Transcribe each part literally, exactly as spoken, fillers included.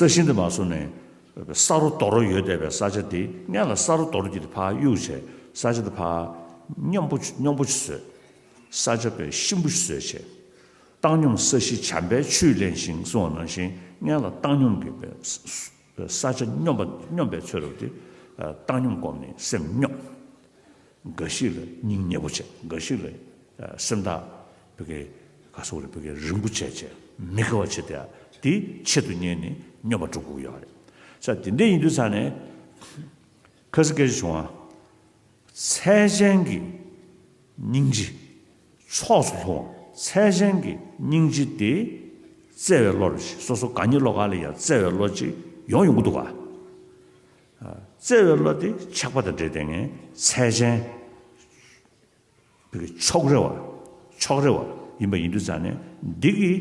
ས་ཞིང་དེ་མ་བཟོ་ནས་ས་རོ་རྡོ་རོ་ཡོད་བསྡད་པའི་ས་ཆ་དེ་སྔོན་ལ་ས་རོ་རྡོ་རོ་གྱིས་དེ་ཕར་གཡུགས་བྱས་ས་ཆ་དེ་ཕར་སྙོམས་པོ་སྙོམས་པོ་ཞིག་བཟོས། ས་ཆ་དཔེ་གཤིན་པོ་ཞིག་བཟོས་བྱས། བཏང་སྙོམས་ས་གཞི་བྱམས་པས་ཆུས་བརླན་ཞིང་གསུངས་པ་ནང་བཞིན་སྔོན་ལ་བཏང་སྙོམས་ཀྱི་ས་ཆ་སྙོམས་པ་སྙོམས་པའི་ཚོད་རུ་དེ་བཏང་སྙོམས་བསྒོམས་ནས་སེམས་སྙོམས། འགའ་ཞིག་ལ་སྙིང་ཉེ་པོ་བྱས། འགའ་ཞིག་ལ་ཨ་སེམས་ཐག་བི་གའི་ག་སོག་རེ་བི་གའི་རིང་པོ་བྱས་བྱས་མི་དགའ་བ་བྱས་ཏེ་དེ་ཆེད་དུ་གཉེར་ནས་སྙོམས་པར་འགྲོ་དགོས་ཡོད་རེད། ས་དེ་འདྲ་ཡིན་དུས་ས་ནས་ཁ་སི་སྐད་ཆ་བྱུང་བ། ཚད་ཅན་གྱི་སྙིང་རྗེ་ཕྱོགས་སུ་ལྷུང་བ། ཚད་ཅན་གྱི་སྙིང་རྗེ་དེ་བརྩེ་བའི་བློ་རེད། སོ་སོ་དགའ་ཉེ་བློ་དགའ་ལ་ཡང་བརྩེ་བའི་བློ་ཅིག་ཡོང་ཡོང་གི་འདུག་ག་བརྩེ་བའི་བློ་དེ་ཆགས་པ་དང་འབྲེལ་ཏེ་ངས་ཚད་ཅན། བི་གའི་ཕྱོགས་རེ་བ། ཕྱོགས་རེ་བ་ཡིན་པ་ཡིན་དུས་ཙང་ནས་འདི་གི་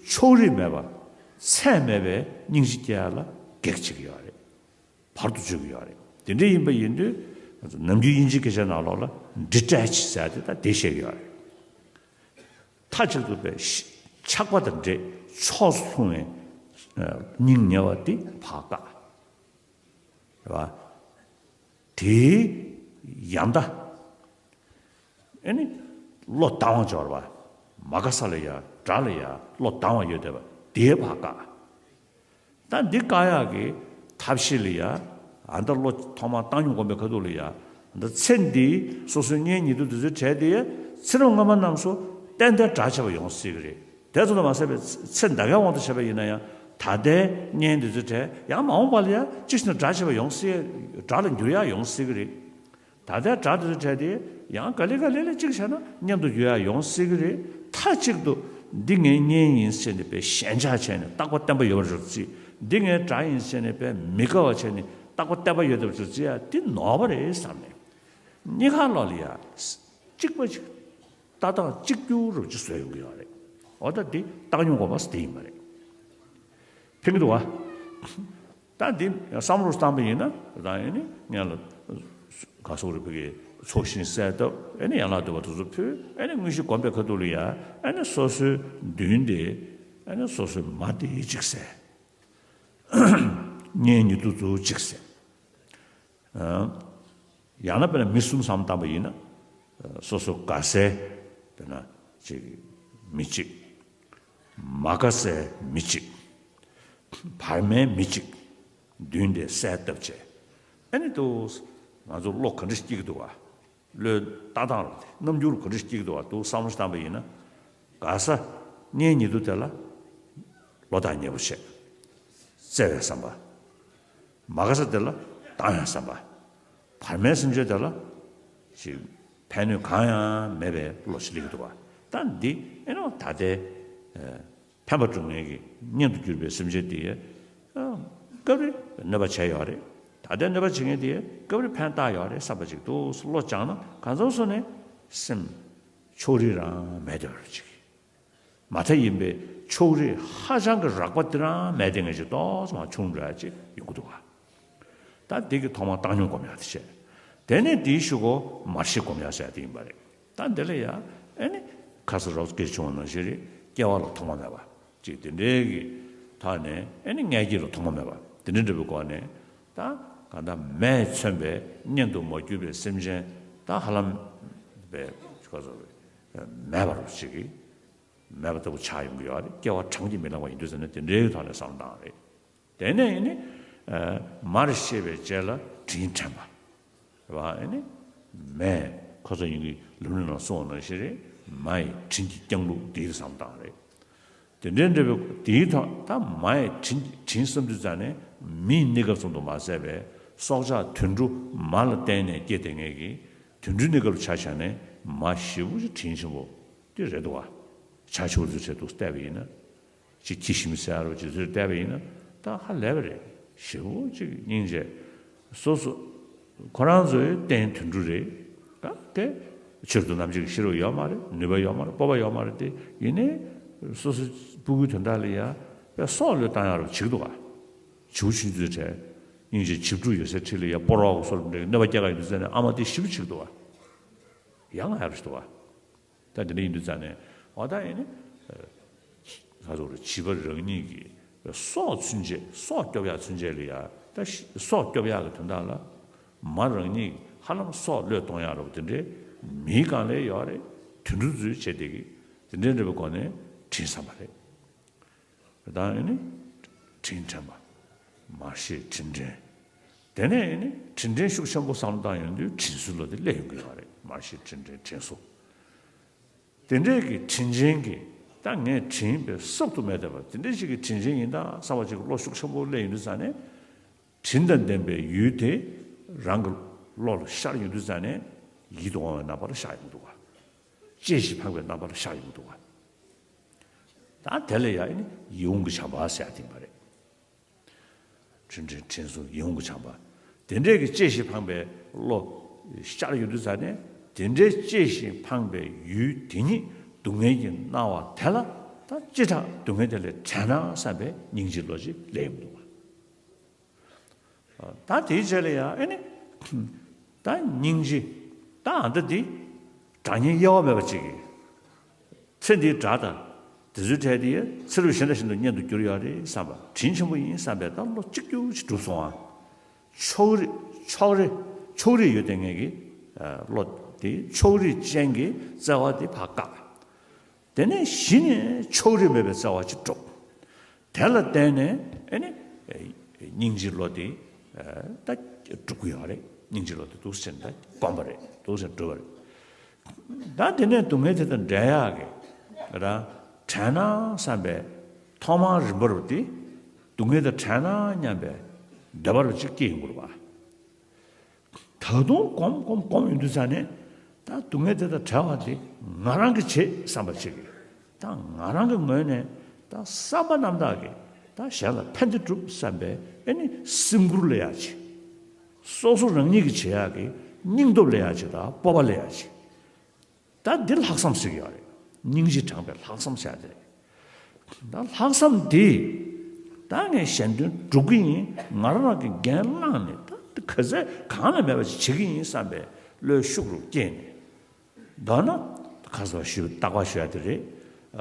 ཕྱོགས་རིས་མེད་པ། ཚད་མེད་པའི་སྙིང་རྗེ་སྐྱེ་ཡ་ལ་གེགས་བྱེད་ཀྱི་ཡོད་རེད། བར་དུ་གཅོད་ཀྱི་ཡོད་རེད། དེ་འདྲ་ཡིན་པ་ཡིན་དུས་ནམ་རྒྱུན་དབྱིན་ཇིའི་སྐད་ཆ་ནང་ལོགས་ལ་ཌི་ཊེཆ་ཟེར་ཏེ་ད་དེ་བཤད་ཀྱི་ཡོད་རེད། མཐའ་གཅིག་ཏུ་པའི་ཤ་ཆགས་པ་དང་འདྲེས་ཕྱོགས་སུ་ལྷུང་བའི་སྙིང་ཉེ་བ་དེ་ཕར་བཀག་རེད་བ། དེའི་ཡང་ད་ཨེ་ནི་བློ་དང་བ་འབྱོར་བ། མ་དགའ་ས་ལ་ཡ་དགྲ་ལ་ཡ་བློ་དང་བ་ཡོད་བསྡད་པ་དེའི་ཕར་བཀག་ད་འདི་བཀག་ཡག་གི་ཐབས་ཤེས་ལ་ཡ། ཨ་ད་བློ་ཐོག་མར་བཏང་སྙོམས་སྒོམ་པའི་ཁ་ཐུག་ལ་ཡ། ཨ་ད་ཚེ་འདིའི་སོ་སོའི་གཉེན་ཉེ་དུ་དེ་ཚོའི་གྲས་དེ་ཡ་ཚེ་རབས་སྔ་མ་རྣམས་སུ་ཏན་ཏན་དགྲ་བྱས་པ་ཡོང་སྲིད་ཀྱི་རེད། དེ་ཚོ་ལ་མ་ཟད་པའི་ཚེ་འདའ་ཁའི་དབང་དུ་བྱས་པ་ཡིན་ན་ཡང་ད་ལྟའི་གཉེན་དེ་ཚོའི་གྲས་ཡང་མ་འོངས་པ་ལ་ཡ་ཅི་ཞིག་ན་དགྲ་བྱས་པ་ཡོང་སྲིད། དགྲ་ལ་འགྱུར་ཡག་ཡོང་སྲིད་ཀྱི་རེད། ད་ལྟའི་དགྲ་དེ་ཚོ་བྲལ་ཏེ་ཡང་ག་ལེ་ག་ལེ་ལ་གཅིག་བྱས་ན་མཉམ་དུ་ཡོད་ཡ་ཡོང་སྲིད་ཀྱི་རེད། མཐའ་གཅིག་ཏུ་འདི་ངའི་གཉེན་ཡིན་ཟེར་ནས་པའི་ཞེན་ཆགས་བྱས་ནས་རྟག་པ་བརྟན་པ་ཡོད་པ་རུ་བརྩིས། འདི་ངའི་དགྲ་ཡིན་ཟེར་ནས་པའི་མི་དགའ་བ་བྱས་ནས་རྟག་པ་བརྟན་པ་ཡོད་པ་རུ་བརྩིས་ཡ་འདི་ནོར་བ་རེད་བསམ་ནས་གཉིས་ཀ་ལོག་ལ་ཡ་གཅིག་པ་གཅིག་ལྟ་སྟངས་གཅིག་གྱུར་རུ་ཅིག་བཟོས་ཡོང་གི་ཡོད་རེད། འོ་ད་འདི་བཏང་སྙོམས་སྒོམ་པ་ཟེར་དེ་ཡིན་པ་རེད། ཕན་གྱི་འདུག་བ། ད་འདི་བསམ་བློ་བཏང་པ་ཡིན་ན་རང་ཡིན་ནི་སྔོན་ལ་ག་སོག་རུ་ཕ་གི་ཚོགས་ཞིང་གསལ་བཏབ་ཨེ་ནི་ཡན་ལག་བསྡུ་བ་དེ་ཚོ་ཕུལ་ཨེ་ནི་དངོས་གཞི་སྒོམ་པའི་ཁ་ཐུག་ལ་ཡ་ཨེ་ནི་སོ་སོའི་མདུན་དེ་ཨེ་ནི་སོ་སོའི་མ་དེ་གཅིག་གསལ། གཉེན་ཉེ་དུ་ཚོ་གཅིག་གསལ། ཡང་ན་དཔེར་ན་མི་གསུམ་བསམ་བཏང་པ་ཡིན་ན། སོ་སོ་དགའ་སའི་དཔེར་ན་ཅིག་མི་གཅིག་མ་དགའ་སའི་མི་གཅིག་བར་མའི་མི་གཅིག་མདུན་དེ་གསལ་བཏབ་བྱས། ཨ་ནི་དུ་ང་ཚོ་བློ་ག་འདྲ་ཞིག་སྐྱེ་གི་འདུག་བ། བློའི་ལྟ་སྟངས་རྣམ་འགྱུར་ག་འདྲ་ཞིག་སྐྱེ་གི་འདུག་བ་འདུག་བསམ་བློ་ཞིག་བཏང་པ་ཡིན་ན། དགའ་ས་གཉེན་ཉེ་དུ་དེ་ལ་བློ་ཐག་ཉེ་པོ་བྱས། བརྩེ་བའི་བསམ་པ། མ་དགའ་ས་དེ་ལ་བཏང་ཡང་བསམ་པ། བར་མའི་སེམས་ཅན་དེ་ལ་ཞིག་ཕན་གནོད་གང་ཡང་མེད་པའི་བློ་ཞིག་སླེབས་ཀྱི་འདུག་བ། ད་འདི་ཨེ་ནོ་ད་ལྟའི་ཕན་པ་སྒྲུབ་མཁན་གྱི་གཉེན་དུ་གྱུར་པའི་སེམས་ཅན་དེ་སྐབས་རེ་གནོད་པ་བྱས་ཡོད་རེད། ད་ལྟའི་གནོད་པ་བྱེད་མཁན་དེ་སྐབས་རེ་ཕན་བཏགས་ཡོད་རེད་བསམ་པ་ཅིག་འདུག་བློ་སྦྱངས་ན་གང་འཚམ་སོང་ནས་སེམས་ཕྱོགས་རིས་རང་མེད་དེ་བར་ཅིག་མ་མཐའ་ཡིན་པའི་ཕྱོགས་རིས་ཧ་ཅང་གི་རགས་པ་འདི་རང་མེད་དེ་ངེས་ཅིག་ཏོག་ཙམ་མ་བྱུང་འགྲོ་ཡ་ཅིག་ཡོང་གི་འདུག་བ། ད་འདི་གི་ཐོག་མར་བཏང་སྙོམས་སྒོམ་ཡག་དེ་བྱས། དེ་ནས་འདིའི་གཞུག་གུ་མར་ཤེས་སྒོམ་ཡག་ཟེར་ཡག་དེ་ཡིན་པ་རེད། ད་འདི་ལ་ཡ་ཨེ་ནི་ཁ་ས་རོགས་སྐད་བྱུང་བ་ནང་བཞིན་རེད། སྐྱེ་བ་ལ་ཐོག་མ་མེད་པ་ཅིག་དེ་འདྲའི་གི་ཐོག་ནས་ཨེ་ནི་མངལ་སྐྱེས་ལ་ཐོག་མ་མེད་པ་དེ་འདྲ་འདྲ་པོའི་སྒོ་ནས་ད་གང་ལྟར་མེས་མཚོན་པའི་གཉེན་དུ་མ་གྱུར་པའི་སེམས་ཅན་ད་ཧ་ལམ་པའི་ཁ་ས་མེད་པ་རུ་ཅིག་གི་མེད་པ་ལྟ་བུ་ཆགས་ཡོང་གི་ཡོད་རེད། སྐྱེ་བ་གྲངས་ཀྱིས་མི་ལང་བ་ཡིན་དུས་ཙམ་ནས་དེ་འདྲའི་ཐོག་ནས་བསམ་བློ་བཏང་རེད། དེ་ནས་ཨེ་ནི་མར་ཤེས་པའི་རྗེས་ལ་དྲིན་དྲན་པ་རེད་བ། ཨེ་ནི་མེས་ཁོ་ཚོ་ཡིན་གྱི་ལུང་རིགས་ནང་གསུངས་པ་ནང་བཞིན་རེད། མ་ཡི་དྲིན་གྱིས་བསྐྱངས་ལུགས་འདི་བསམ་བཏང་རེད། དེ་འདྲའི་འབྲས་བུ་དེའི་ཐོག་ད་མ་ཡི་དྲིན་དྲིན་བསམ་དུས་ཙམ་ནས་མིའི་གནས་སྐབས་ཙམ་དུ་མ་ཟད་པའི་སྲོག་ཆགས་དུད་འགྲོ་མ་ལ་བརྟེན་ནས་སྐྱེས་བསྡད་མཁན་གྱི་དུད་འགྲོའི་གནས་སྐབས་ལ་ཆ་བཞག་ནས་མ་ཞེ་པོ་ཅིག་དྲིན་ཆེན་པོ་དེ་རེད་འདུག་བ། བྱ་ཆུ་བུར་ཚོའི་གྲས་དུ་བལྟས་པ་ཡིན་ན། ཅིག་ཁྱི་ཞིམ་ཟེར་བ་ཇི་ཚོད་བལྟས་པ་ཡིན་ན་ད་ཧ་ལས་པ་རེད། ཞེ་པོ་ཅིག་སྙིང་རྗེ། སོ་སོ་ཁོ་རང་ཚོའི་རྟེན་དུད་འགྲོ་རེད། ད་དེ་ཕྱིར་དུ་ནམ་ཞིག་ཤི་རུ་ཡོད་མ་རེད། ནུས་པ་ཡོད་མ་རེད། སྤོབས་པ་ཡོད་མ་རེད་དེ། ཡིན་ནའི་སོ་སོ་སྤུ་གུའི་དོན་དག་ལ་ཡ་དཔེ་སྲོག་བློས་བཏང་ཡག་རུ་བྱེད་ཀྱི་འདུག་ག་བྱིའུ་ཆུང་ཆུང་ཚོའི་གྲས་སྙིང་རྗེ་བྱིའུ་ཕྲུག་ཡོད་སའི་འཁྲིས་ལ་ཡ་སྤོ་རོགས་སོགས་འདྲ་གནོད་པ་སྐྱེལ་ག་ཡོང་དུས་ཙམ་ནས་ཨ་མ་དེ་ཞེ་པོ་བྱེད་ཀྱི་འདུག་ག་ཡ་ང་ཡག་རུ་ཞིག་འདུག་ག་ད་འདི་འདྲ་ཡིན་དུས་ཙང་ནས་འོ་ད་ཡིན་ནི། ཁ་ཚོགས་རུ་བྱིས་པ་རང་ཉིད་ཀྱི་ སྲོག་ཚུན་ཆད་སྲོག་སྐྱོབ་ཡག་ཚུན་ཆད་ལ་ཡ་ད་ཤི་སྲོག་སྐྱོབ་ཡག་གི་དོན་དག་ལ་མ་རང་ཉིད་ཧ་ལམ་སྲོག་བློས་གཏོང་ཡག་རོགས་དེ་འདྲའི་མིའི་སྒང་ལ་ཡོད་རེད། དུད་འགྲོ་ཚོས་བྱས་དེ་གི་དེ་འདྲའི་འདྲ་བའི་སྒོ་ནས་དྲིན་བསམ་པ་རེད། ད་ཨེ་ནི་དྲིན་དྲན་པ། མར་ཤེས་དྲིན་དྲན། དེ་ནས་ཨེ་ནི་དྲིན་དྲན་ཤུགས་ཆེན་པོ་བསམ་བློ་བཏང་ཡོང་དུས་དྲིན་གཟོ་བློ་དེ་སླེབས་ཡོང་གི་ཡོད་རེད། མར་ཤེས་དྲིན་དྲན་དྲིན་གཟོ། དེ་འདྲས་ཀྱི་དྲིན་ཆེན་གྱི་ད་ངས་དྲིན་པའི་གསོབ་ཏུ་མེད་བསྡད་པ་དེ་འདྲས་ཞིག་གི་དྲིན་ཆེན་ཡིན་ད་བསམ་པ་ཅིག་བློ་ཤུགས་ཆེན་པོ་སླེབས་ཡོང་དུས་ཙང་ནས། དྲིན་དང་ལྡན་པའི་ཡུལ་དེ་རང་གི་བློ་ལ་ཤར་ཡོང་དུས་ཙང་ནས་ཡིད་དུ་འོང་བའི་རྣམ་པར་ཤར་ཡོང་འདུག་ག་གཅེས་ཤིང་ཕངས་པའི་རྣམ་པར་ཤར་ཡོང་འདུག་ག་ད་དེ་ལ་ཡང་ཡིད་འོང་གི་བྱམས་པ་ཟེར་ཡ་དེ་ཡིན་པ་རེད། དྲིན་དྲན་དྲིན་གཟོ་ཡིད་འོང་གི་བྱམས་པ། དེ་འདྲས་ཀྱི་གཅེས་ཤིང་ཕངས་པའི་བློ་ཤར་ཡོང་དུས་ཙང་ནས་དེ་འདྲའི་གཅེས་ཤིང་ཕངས་པའི་ཡུལ་དེ་ཉིད་སྡུག་བསྔལ་གྱིས་མནར་བ་དེ་ལ་ད་ཅི་དྲག་སྡུག་བསྔལ་དེ་ལས་བྲལ་ན་བསམ་པའི་སྙིང་རྗེའི་བློ་ཅིག་སླེབས་ཡོང་འདུག་ག་ད་དེའི་རྗེས་ལ་ཡང་ཨེ་ནི། ད་སྙིང་རྗེ། ད་ཨ་མདའ་འདི། དྲང་གཉེན་དབྱེ་བ་མེད་པ་ཅིག་གིས། ཚེ་འདིའི་དགྲ་དང་། དེ་ཚོའི་གྲས་དེ་ཚེ་རབས་གཞན་དང་གཞན་དུ་གཉེན་དུ་གྱུར་ཡོད་རེད་བསམ་པ་དྲིན་ཆེན་པོ་ཡིན་བསམ་པའི་ད་བློ་གཅིག་གྱུར་ཅིག་གྲུབ་སོང་ཨ། ཕྱོགས་རིས་ཕྱོགས་རིས་ཕྱོགས་རིས་ཡོད་དེ་ངེད་ཀྱི། བློ་དེ་ཕྱོགས་རིས་ཅན་གྱི་བརྩེ་བ་དེ་ཕར་བཀག་དེ་ནས་གཞི་ནས་ཕྱོགས་རིས་མེད་པའི་བརྩེ་བ་ཅིག་སྒྲུབ། དེ་ལ་བརྟེན་ནས་ཨེ་ནི། སྙིང་རྗེའི་བློ་དེ། ད་སྒྲུབ་ཀྱི་ཡོད་རེད། སྙིང་རྗེའི་བློ་དེ་འདུག་སེ་བྱས་ནས་ད་བསྒོམ་པ་རེད། འདུག་སེ་བྱས་ནས་སྒྲུབ་པ་རེད། ད་དེ་ནས་སྡུག་བསྔལ་དེ་དང་བྲལ་ཡག་གི་རང་བྲལ་ན་བསམ་པའི་ཐོག་མར་རིམ་པ་རུ་དེ་སྡུག་བསྔལ་དང་བྲལ་ན་སྙམ་པའི་འདོད་པ་རུ་ཅིག་སྐྱེ་ཡོང་གི་རེད་པ། ད་དུང་སྒོམ་སྒོམ་སྒོམ་ཡོང་དུས་ཙང་ནས་ད་སྡུག་བསྔལ་དེ་དང་བྲལ་བ་དེ་ང་རང་གིས་བྱེད་བསམ་པ་ཅིག་གིས་ད་ང་རང་གི་ངོས་ནས་ད་བསམ་པ་རྣམ་དག་གིས་ད་གཞན་ལ་ཕན་བདེ་སྒྲུབ་བསམ་པའི་ཨེ་ནི་སེམས་ཁུར་སླེབས་ཡག་ཅིག་སོ་སོ་རང་ཉིད་ཀྱིས་བྱེད་ཡག་གི་སྙིང་སྟོབས་སླེབས་ཡག་ཅིག་དང་སྤོབས་པ་སླེབས་ཡག་ཅིག་ད་འདི་ལྷག་བསམ་ཟེར་གྱི་ཡོད་རེད། སྙིང་རྗེ་དྲངས་པའི་ལྷག་བསམ་ཟེར་ཡ་དེ་རེད། ད་ལྷག་བསམ་འདི་ད་ངས་གཞན་དོན་སྒྲུབ་ཀྱི་ཡིན། ང་རང་རང་གི་འགན་བླངས་ནས་ད་འདི་ག་ཚད་གང་ལ་མེད་པ་ཞིག་བྱེད་ཀྱི་ཡིན་བསམ་པའི་བློའི་ཤུགས་རུ་སྐྱེས་ནས། མདོར་ན་ཁ་སང་ཞུས་རྟག་པར་ཞུ་ཡ་དེ་རེད།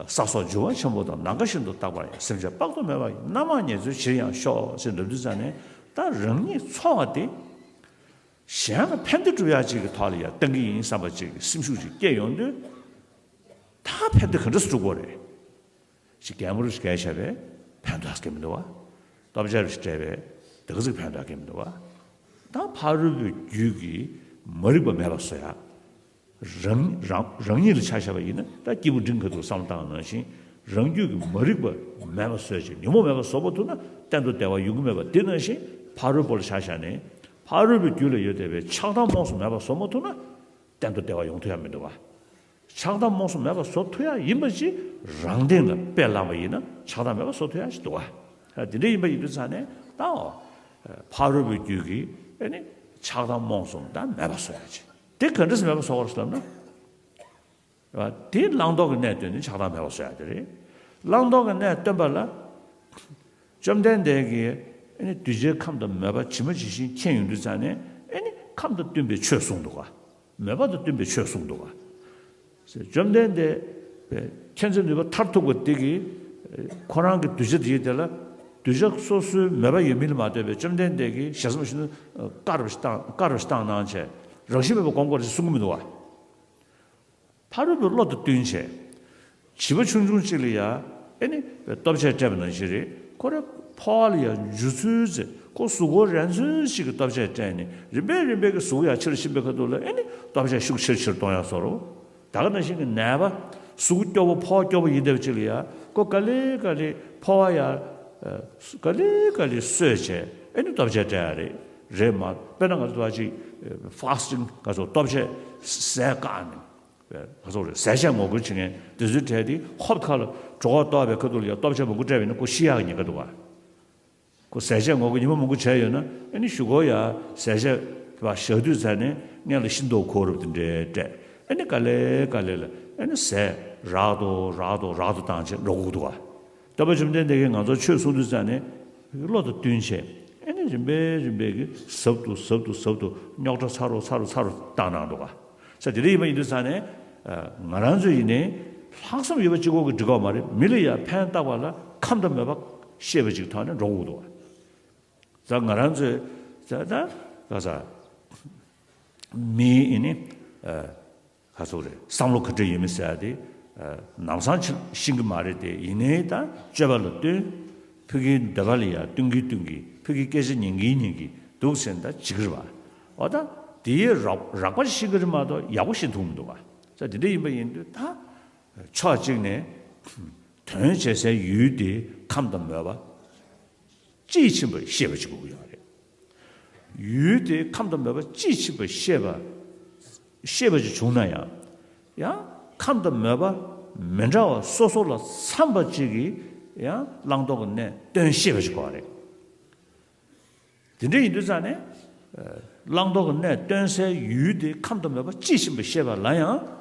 ས་སོགས་འབྱུང་བ་ཆེན་པོ་དང་། ནམ་མཁའ་བཞིན་དུ་རྟག་པར་ཡང་། སེམས་ཅན་དཔག་ཏུ་མེད་པ་ཡི། རྣམ་མང་ཉེར་འཚོའི་ཕྱིར་ཡང་ཤོག་ཅེས་འདོན་དུས་ཙང་ནས་ད་རང་ཉིད་འཚོ་བ་དེ། གཞན་ལ་ཕན་བདེ་སྒྲུབ་ཡག་ཅིག་གི་ཐོག་ལ་ཡང་བཏང་གི་ཡིན་བསམ་པ་ཅིག་གི་སེམས་ཤུགས་ཅིག་སྐྱེས་ཡོང་དུས། ད་ཕན་བདེ་ག་འདྲ་སེ་སྒྲུབ་དགོས་རེད། ཅིག་གད་མོ་རུ་ཞིག་བགད་བྱས་པས་ཕན་ཐོགས་སྐྱེ་མི་འདུག་བ། ལྟོ་ཆས་རུ་ཞིག་སྤྲད་པས་དེ་ག་ཚོད་ཕན་ཐོགས་སྐྱེ་མི་འདུག་བ། ད་ཕ་རོལ་པོའི་རྒྱུད་ཀྱི་མ་རིག་པ་མེད་པ་བཟོ་ཡག་རང་རང་རང་ཉིད་ལ་ཆ་བཞག་པ་ཡིན་ན་ད་སྐྱེས་བུ་འབྲིང་ག་དུ་བསམ་བློ་བཏང་ནང་བཞིན་རང་རྒྱུད་ཀྱི་མ་རིག་པ་མེད་པ་བཟོས་ཅིག་ཉོན་མོངས་མེད་པ་བཟོ་མ་ཐུབ་ན་གཏན་དུ་བདེ་བ་ཡོང་གི་མེད་པ་འདི་ནང་བཞིན་ཕ་རོལ་པོ་ལ་ཆ་བཞག་ནས་ཕ་རོལ་པོའི་རྒྱུད་ལ་ཡོད་བསྡད་པའི་ཆགས་སྡང་རྨོངས་གསུམ་མེད་པ་བཟོ་མ་ཐུབ་ན་གཏན་དུ་བདེ་བ་ཡོང་ཐུབ་ཡ་མི་འདུག་བ། ཆགས་སྡང་རྨོངས་གསུམ་མེད་པ་བཟོ་ཐུབ་ཡ་ཡིན་པ་ཅིག་རང་སྟེང་ལ་དཔེ་བླངས་པ་ཡིན་ན་ཆགས་སྡང་མེད་པ་བཟོ་ཐུབ་ཡ་ཞིག་འདུག་བ། དེ་འདྲ་ཡིན་པ་ཡིན་དུས་ཙང་ནས་ད་ཕ་རོལ་པོའི་རྒྱུད་ཀྱི་ཨེ་ནི་ཆགས་སྡང་རྨོངས་གསུམ་ད་མེད་པ་བཟོ་ཡ་ཅིག་དེ་ག་འདྲ་སེ་མེད་པ་བཟོ་བར་སླབ་ན། དེ་བླང་དོར་གྱི་གནས་སྟོན་ནི་ཆགས་སྡང་མེད་པ་བཟོ་ཡ་དེ་རེད། བླང་དོར་གྱི་གནས་སྟོན་པ་ལ། བཅོམ་ལྡན་འདས་ཀྱིས་ཨེ་ནི་གདུལ་བྱའི་ཁམས་དང་མོས་པ་ཇི་མ་ཇི་བཞིན་མཁྱེན་ཡོང་དུས་ཙང་ནས་ཨེ་ནི་ཁམས་དང་བསྟུན་པའི་ཆོས་གསུངས་འདུག་ག་མོས་པ་དང་བསྟུན་པའི་ཆོས་གསུངས་འདུག་ག་བཅོམ་ལྡན་འདས་མཁྱེན་བརྩེ་ནུས་པ་མཐར་ཐུག་པ་དེ་གིས་ཁོ་རང་གི་གདུལ་བྱ་དེ་ཡི་དེ་ལ་གདུལ་བྱ་སོ་སོའི་མོས་པ་ཡོད་མིན་ལ་མ་ལྟོས་པའི་བཅོམ་ལྡན་འདས་ཀྱིས་ཞལ་གསུམ་ཞིག་ནི་དཀར་བ་ཞིག་བཏང་དཀར་བ་ཞིག་བཏང་གནང་བྱས་རང་བཞིན་མེད་པར་སྒོམ་དགོས་རེད་ཅེས་གསུང་གི་མི་འདུག་བ། ཕ་རོལ་པོའི་བློ་དང་བསྟུན་བྱས། བྱིས་པ་ཆུང་ཆུང་གཅིག་ལ་ཡ་ཨེ་ནི་ལྟོ་ཆས་སྤྲད་པ་ནང་བཞིན་རེད། ཁོ་རེ་ཕོ་བ་ལ་ཡ་འཇུ་ཚུལ་ཚེ་ཁོ་གཟུགས་པོ་རན་ཚུལ་ཞིག་གི་ལྟོ་ཆས་སྤྲད་ནས་རིམ་པས་རིམ་པས་ཀྱི་གཟུགས་ཡ་ཆེར་ཕྱིན་པའི་ཁ་ཐུག་ལ་ཨེ་ནི་ལྟོ་ཆས་ཤུགས་ཆེར་ཆེར་གཏོང་ཡ་བཟོ་འདྲ། ད་ག་ནང་བཞིན་གྱི་ནད་པ་གཟུགས་སྐྱོ་པོ་ཕོ་བ་སྐྱོ་པོ་ཡིན་བསྡད་པ་གཅིག་ལ་ཡ་ཁོ་ག་ལེ་ག་ལེ་ཕོ་བ་ཡ་ག་ལེ་ག་ལེ་གསོས་བྱས་ཨེ་ནི་ལྟོ་ཆས་སྤྲད་ཡ་རེད། རེད་མ་དཔེར་ན་ང་ཚོ་ད་ཅིག་ཕ་སི་ཊིང་ང་ཚོ་ལྟོ་ཆས་ཟས་བཀག་ནས་ང་ཚོ་རེད་ཟས་བཅད་ངོ་རྒོལ་བྱེད་མཁན་དེ་ཚོའི་གྲས་དེ་ཧོབ་ཁ་ལ་གྲོད་ཁོག་ལྟོགས་པའི་ཁ་ཐུག་ལ་ཡ་ལྟོ་ཆས་མང་པོ་སྤྲད་པ་ཡིན་ན་ཁོ་ཤི་ཡག་གི་ཉེན་ཁ་འདུག་བ། ཁོ་ཟས་བཅད་ངོ་རྒོལ་ཉི་མ་མང་པོ་བྱས་ཡོད་ན་ཨ་ནི་གཞུག་གུ་ཡ་ཟས་བཅད་པ་བཞག་དུས་ཚར་ནས་སྔོན་ལ་ཤི་མདོག་ཁ་པོ་དེ་འདྲས་སྤྲད་ཨ་ནི་ག་ལེ་ག་ལེ་ལ་ཨ་ནི་ཟས་རག་དོ་རག་དོ་རག་དོ་བཏང་བྱས་འགྲོ་དགོས་འདུག་བ། སྟོན་པ་བཅོམ་ལྡན་འདས་ཀྱིས་ང་ཚོར་ཆོས་གསུང་དུས་ཙང་ནས་བློ་དང་བསྟུན་བྱས་ཨ་ནི་རིམ་པས་རིམ་པས་ཀྱི་ཟབ་ཏུ་ཟབ་ཏུ་ཟབ་ཏུ་རྙོག་དྲ་ཚ་རུ་ཚ་རུ་ཚ་རུ་བཏང་གནང་འདུག་ག་ས་དེ་འདྲ་ཡིན་པ་ཡིན་དུས་ཙང་ནས་ང་རང་ཚོ་ཡིན་ནའི་ལྷག་བསམ་ཡོད་པ་གཅིག་པོ་གིས་འགྲིག་གི་མ་རེད། མི་ལ་ཡང་ཕན་བཏགས་པ་ལ་ཁམས་དང་མོས་པ་ ཤེས་པ་ཅིག་ཐོག་ནས་འགྲོ་དགོས་འདུག་བ། ད་ང་རང་ཚོའི་ད་ད་ག་ས་མི་ཡིན་ནི་ཨ་ག་ཚོད་རེད། བསམ་བློ་ག་འདྲ་ཡོད་མེད་ཟེར་ཡ་དེ་ཨ་ནམ་སང་ཆ་ཤེས་ཀྱི་མ་རེད་དེ། ཡིན་ནའི་ད་སྤྱོད་པ་ལ་བསྟུན། ཕ་གིའི་འདོད་པ་ལ་ཡ་བསྟུན་གྱིན་བསྟུན་གྱིན། ཕ་གིའི་སྐད་ཆ་ཉན་གྱིན་ཉན་གྱིན་འདུག་ཟེར་ན་ད་བྱེད་ཀྱི་རེད་བ། འོ་ད་དེའི་རགས་རགས་པ་ཤེས་ཀྱི་རེད་མ་གཏོགས་ཡག་པོ་ཤེས་ཐུབ་མི་འདུག་བ། ད་དེ་འདྲ་ཡིན་པ་ཡིན་དུས་ད་ཕྱོགས་གཅིག་ནས་དོན་བྱེད་སའི་ཡུལ་དེ་ཁམས་དང་མོས་པ་དཔྱིས་ཕྱིན་པ་ཤེས་པ་ཅིག་དགོས་ཀྱི་ཡོད་རེད། ཡུལ་དེ་ཁམས་དང་མོས་པ་དཔྱིས་ཕྱིན་པ་ཤེས་པ་ཤེས་པ་ཅིག་བྱུང་ན་ཡང་། ཡང་ཁམས་དང་མོས་པ་མི་འདྲ་བ་སོ་སོ་ལ་འཚམ་པ་ཅིག་གིས་ཡང་བླང་དོར་གྱི་གནས་སྟོན་ཤེས་པ་ཅིག་དགོས་པ་རེད། དེ་འདྲ་ཡིན་དུས་ཙང་ནས་བླང་དོར་གྱི་གནས་སྟོན་སའི་ཡུལ་དེ་ཁམས་དང་མོས་པ་དཔྱིས་ཕྱིན་པ་ཤེས་པ་ལ་ཡང་།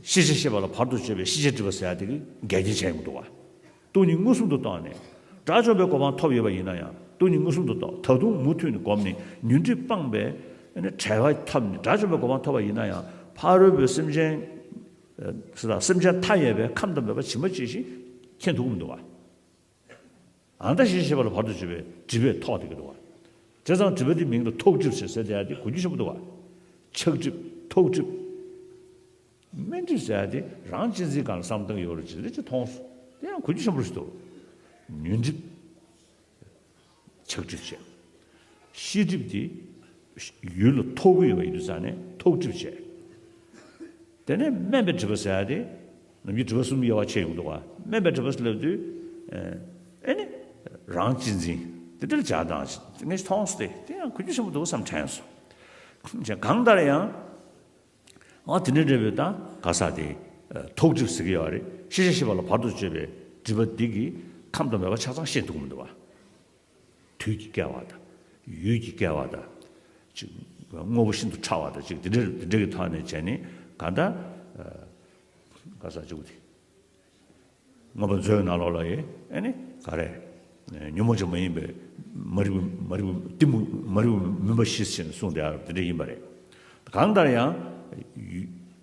ཤེས་བྱ་ཤེས་པ་ལ་བར་དུ་གཅོད་པའི་ཤེས་བྱའི་སྒྲིབ་པ་ཟེར་ཡ་དེ་གིས་འགལ་རྐྱེན་བྱས་ཡོང་གི་འདུག་བ། སྟོང་ཉིད་མངོན་སུམ་དུ་བཏང་ནས། དགྲ་བཅོམ་པའི་གོ་འཕང་ཐོབ་ཡོད་པ་ཡིན་ན་ཡང་སྟོང་ཉིད་མངོན་སུམ་དུ་རྟོགས། ད་དུང་མུ་མཐུད་ནས་བསྒོམས་ནས་ཉོན་སྒྲིབ་སྤངས་པའི་བྲལ་བ་ཐོབ་ནས་དགྲ་བཅོམ་པའི་གོ་འཕང་ཐོབ་པ་ཡིན་ན་ཡང་། ཕ་རོལ་པོའི་སེམས་ཅན། ཟེར་ད་སེམས་ཅན་མཐའ་ཡས་པའི་ཁམས་དང་མོས་པ་ཇི་མ་ཇི་བཞིན་མཁྱེན་ཐུབ་ཀྱི་མི་འདུག་བ། ཨ་ནི་ད་ཤེས་བྱ་ཤེས་པ་ལ་བར་དུ་གཅོད་པའི་སྒྲིབ་པས་ཐོགས་བསྡད་ཀྱི་འདུག་བ། བྱས་ཙང་སྒྲིབ་པ་འདི་མིང་ལ་ཐོགས་སྒྲིབ་ཟེར་ཟེར་བསྡད་ཡ་དེ་གོ་རྒྱུ་ཆེན་པོ་འདུག་བ། ཆགས་སྒྲིབ། ཐོགས་སྒྲིབ། དམན་སྒྲིབ་ཟེར་ཡ་དེ་རང་གཅེས་འཛིན་སྒང་ལ་བསམ་བཏང་ཡོད་རེད་ཅེས་རེ་ཅིག་མཐོང་སོང་། དེ་ཡང་གོ་རྒྱུ་ཆེན་པོ་ཞིག་འདུག། ཉོན་སྒྲིབ། ཆགས་སྒྲིབ་བྱས། ཤེས་སྒྲིབ་དེ་ཡུལ་ལ་ཐོགས་ཀྱི་ཡོད་པ་ཡིན་དུས་ཙང་ནས་ཐོགས་སྒྲིབ་བྱས། དེ་ནས་དམན་པའི་སྒྲིབ་པ་ཟེར་ཡ་དེ། ནམ་རྒྱུན་སྒྲིབ་པ་གསུམ་དབྱེ་བ་ཕྱེ་ཡོང་འདུག་བ། དམན་པའི་སྒྲིབ་པ་ཟེར་ལབ་དུས། ཨེ་ནི། རང་གཅེས་འཛིན། དེ་འདྲ་ལ་སྦྱར་སྟངས་ངས་མཐོང་སོང་སྟེ། དེ་ཡང་གོ་རྒྱུ་ཆེན་པོ་འདུག་བསམ་དྲན་སོང་། གང་ལྟར་ཡང་། ཨ་དེ་འདྲ་འདྲ་བའི་ད་ག་ས་དེ། ཐོགས་སྒྲིབ་ཟེར་གྱི་ཡོད་རེད། ཤེས་བྱ་ཤེས་པ་ལ་བར་དུ་གཅོད་པའི་སྒྲིབ་པ་འདི་གིས་ཁམས་དང་མོས་པ་ཆ་ཚང་ཤེས་ཐུབ་ཀྱི་མི་འདུག་བ། དུས་ཀྱི་བསྐལ་བ་དང་། ཡུལ་གྱི་བསྐལ་བ་དང་། ཅིག་དངོས་པོ་ཤིན་ཏུ་ཕྲ་བ་དང་ཅིག་དེ་འདྲ་དེ་འདྲ་གི་ཐོག་ནས་བྱས་ནས་གང་ལྟར། ག་ས་བཅུག་དེ། མངོན་པ་མཛོད་ནང་ལོགས་ལ་ཡི་ཨེ་ནི་ག་རེ། ཉོན་མོངས་ཀྱང་མ་ཡིན་པའི་མ་རིག་པའི་མ་རིག་པའི་གཏི་མུག་མ་རིག་པའི་མུན་པ་ཞི་ཞེས་གསུངས་དེ་ཡང་དེ་འདྲ་ཡིན་པ་རེད། གང་ལྟར་ཡང་།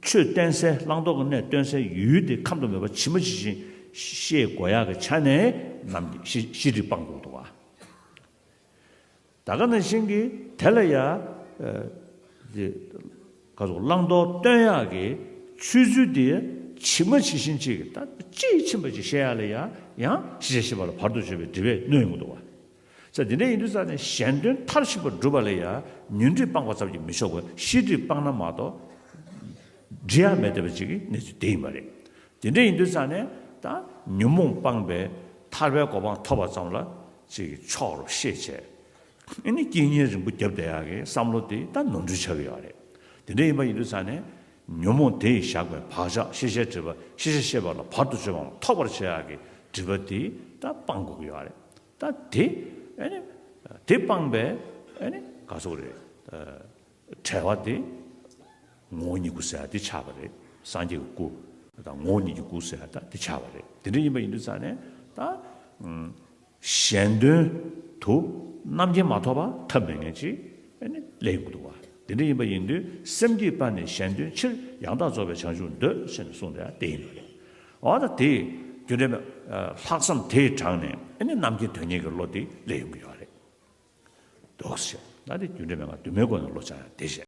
ཆོས་བསྟན་སའི་བླང་དོར་གྱི་གནས་སྟོན་སའི་ཡུལ་དེ་ཁམས་དང་མོས་པ་ཇི་མ་ཇི་བཞིན་ཤེས་དགོས་ཡག་གི་ཆ་ནས་ནམ་ཤེས་ཤེས་སྒྲིབ་སྤང་དགོས་འདུག་བ། ད་ག་ནང་བཞིན་གྱི་དེ་ལ་ཡ། ཨ། དེ། ག་ཚོད་བླང་དོར་སྟོན་ཡག་གི་ཆོས་ཚུལ་དེ་ཇི་མ་ཇི་བཞིན་ཅིག་ད་དཔྱིས་ཕྱིན་པ་ཅིག་བཤད་ཡག་ལ་ཡ་ཡང་ཤེས་བྱ་ཤེས་པ་ལ་བར་དུ་གཅོད་པའི་སྒྲིབ་པས་གནོན་ཡོང་གི་འདུག་བ། ས་དེ་འདྲ་ཡིན་དུས་ཙང་ནས་གཞན་དོན་མཐར་ཕྱིན་པར་སྒྲུབ་པ་ལ་ཡ་ཉོན་སྒྲིབ་སྤངས་པ་ཙམ་གྱིས་མི་ཆོག་པར་ཤེས་སྒྲིབ་སྤངས་ན་མ་གཏོགས། འབྲི་ཡག་མེད་བསྡད་པ་ཅིག་གི་གནས་ཚུལ་དེ་ཡིན་པ་རེད། དེ་འདྲ་ཡིན་དུས་ཙང་ནས་ད་ཉོན་མོངས་སྤངས་པའི་ཐར་པའི་གོ་འཕང་ཐོབ་པ་ཙམ་ལ་ཅིག་ཆོག་རོགས་ཤེས་བྱས། ཨེ་ནི་དཀྱིལ་གཉེར་རིང་པོ་རྒྱབ་བསྡད་ཡག་གི་བསམ་བློ་དེ་ད་ནོར་འཁྲུལ་ཆགས་ཀྱི་ཡོད་རེད། དེ་འདྲ་ཡིན་པ་ཡིན་དུས་ཙང་ནས་ཉོན་མོངས་དེ་ཡིས་བཞག་པའི་བག་ཆགས་ཤེས་བྱའི་སྒྲིབ་པ་ཤེས་བྱ་ཤེས་པ་ལ་བར་དུ་གཅོད་པའམ་ཐོབ་པར་བྱེད་ཡག་གི་སྒྲིབ་པ་དེ་ད་སྤང་དགོས་ཀྱི་ཡོད་རེད། ད་དེ་ཨེ་ནི་དེ་སྤངས་པའི་ཨེ་ནི་ག་ཟེར་དགོས་རེད། བྲལ་བ་དེ་ངོ་བོ་ཉིད་སྐུ་ཟེར་ཡ་དེ་ཆགས་པ་རེད། སངས་རྒྱས་ཀྱི་སྐུ་དང་ངོ་བོ་ཉིད་ཀྱི་སྐུ་ཟེར་ཡ་ད་དེ་ཆགས་པ་རེད། དེ་འདྲ་ཡིན་པ་ཡིན་དུས་ཙང་ནས་ད་གཞན་དོན་དུ་རྣམ་མཁྱེན་མ་ཐོབ་པ་ཐབས་མེད་མཁན་ཅིག་ཨ་ནི་སླེབས་ཡོང་གི་འདུག་བ། དེ་འདྲ་ཡིན་པ་ཡིན་དུས་སེམས་བསྐྱེད་པ་ནི་གཞན་དོན་ཕྱིར། ཡང་དག་རྫོགས་པའི་བྱང་ཆུབ་འདོད་ཟེར་ནས་གསུངས་དེ་དེ་ཡིན་པ་རེད། འོ་ད་དེ་རྒྱུ་འབྲས་མེད་ལྷག་བསམ་དེའི་གྲངས་ནས་ཨ་ནི་རྣམ་མཁྱེན་དོན་གཉེར་གྱི་བློ་དེ་སླེབས་ཡོང་གི་ཡོད་རེད། འདུག་ཟེར། ད་དེ་རྒྱུ་འབྲས་མེད་ངག་དུ་མའི་སྒོ་ནས་བློ་སྦྱང་ཡག་དེ་བྱས།